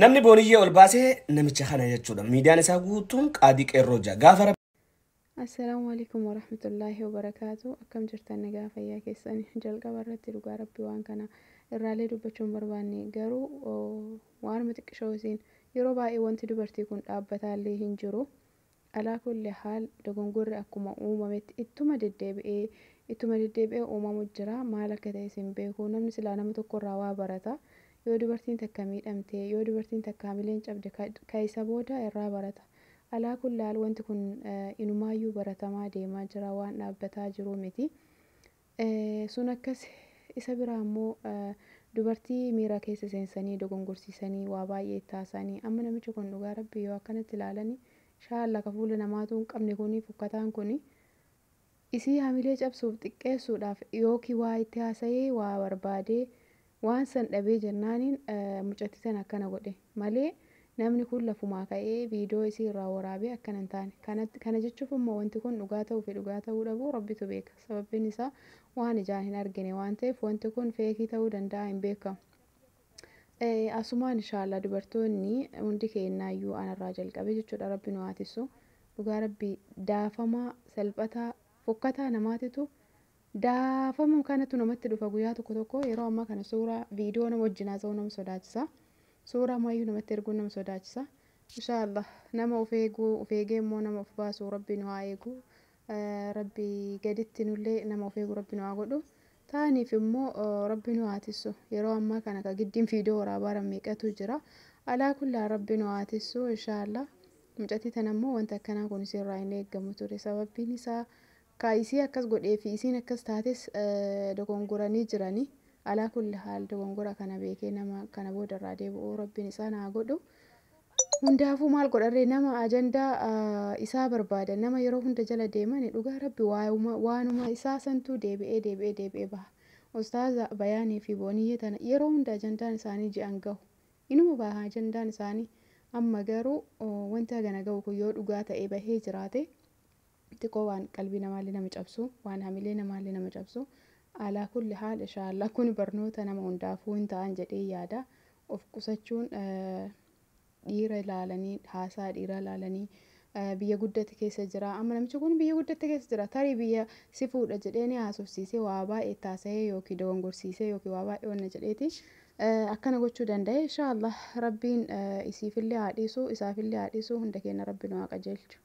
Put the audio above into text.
Namni Booniyyee ol baasee namicha kana jechuudha. Miidiyaan isaa guutuun Qaadii Qeerroo jaa. Gaafa Assalaamu alaikum warahmatullaahi wabarakaatu. Akkam jirtan? Nagaa fayyaa keessan? Jalqaba irratti dhugaa Rabbi waan kana irraalee dubbachuu hin barbaanne, garuu waanuma xiqqishoo isiin yeroo baay'ee wanti dubartii kun dhaabbataallee hin jiru. Alaa kulli haal dogongorri akkuma uumametti ittuma deddeebi'ee ittuma deddeebi'ee uumamu jira. Maal akka ta'e isin beeku, namni silaa nama tokkorraa waa barata. Yoo dubartiin takka miidhamte, yoo dubartiin takka hamileen cabde, ka isa booda irraa barata. Alaa kulli haal wanti kun inumaayyuu baratamaa deemaa jira, waan dhaabbataa jiru miti. Sun akkas. Isa biraa immoo dubartii miira keessa seensanii dogongorsiisanii waa baay'ee taasisanii. Amma namichi kun dhugaa Rabbi yoo akkanatti ilaalanii shaalla ka fuula namaatu hin qabne kuni fukkataan kuni isii hamilee cabsuuf xiqqeessuudhaaf yookiin waa itti haasa'ee waa barbaadee waan san dhabee jennaaniin mucattii sana akkana godhe malee, namni kun lafumaa ka'ee viidiyoo isii irraa waraabee akkana hin taane. Kana jechuuf immoo wanti kun dhugaa ta'uu fi dhugaa ta'uu dhabuu Rabbitu beeka. Sababbiin isaa waan ijaan hin argine waan ta'eef wanti kun fake ta'uu danda'a, hin beekamu. Asumaan inshaallah dubartoonni hundi keenyaayyuu anarraa jalqabe jechuudha, Rabbi nu haatisu. Dhugaa Rabbi daafamaa salphataa fokkataa namaatitu daafama kanatu namatti dhufa guyyaa tokko tokko. Yeroo ammaa kana suuraa viidiyoo nama wajjin haasa'uu nama sodaachisa. Suuraa ammayyuu namatti erguun nama sodaachisa. Inshaallah nama of eeguu, of eegee immoo nama of baasu Rabbi nu haa eegu. Rabbi gaditti nullee nama of eegu Rabbi nu haa godhu. Ta'aniif immoo Rabbi nu haa tissu. Yeroo ammaa kana ka giddiin viidiyoo waraabaa meeqatu jira. Alaa kullaa Rabbi nu haa tissu inshaallah. Mucattii tana immoo wanta akkanaa kun isirraa hin eeggamu ture. Sababbiin isaa ka isii akkas godhee fi isiin akkas taates dogongoranii jiranii. Alaa kulli haal dogongora kana beekee nama kana booda irraa deebi'uu Rabbiin isaan haa godhu. Hundaafuu maal godharree, nama ajandaa isaa barbaada, nama yeroo hunda jala deeman, dhugaa Rabbi waanuma isaa santuu deebi'ee deebi'ee deebi'ee baha. Ustaaza Bayaanii fi Booniyyee tana yeroo hunda ajandaan isaanii ji'an gahu. Inuma baha ajandaan isaanii. Amma garuu wanti hagana gahu kun yoo dhugaa ta'ee bahee jiraate xiqqoo waan qalbii namaallee nama cabsu, waan hamilee namaallee nama cabsu. Alaa kulli haal inshaallah kun barnoota nama hundaafuu hin ta'an jedhee yaada. Of qusachuun, dhiira ilaalanii, haasaa dhiiraa ilaalanii, biyya guddate keessa jira. Amma namichi kun biyya guddate keessa jira. Tarii biyya si fuudha jedhee ni haasofsiisee waa baay'ee taasisee yookiin dogongorsiisee yookiin waa baay'ee wanna jedheeti akkana gochuu danda'e. Inshaallah Rabbiin isiifillee haa dhiisu, isaafillee haa dhiisu, hunda keenya Rabbi nu haa qajeelchu.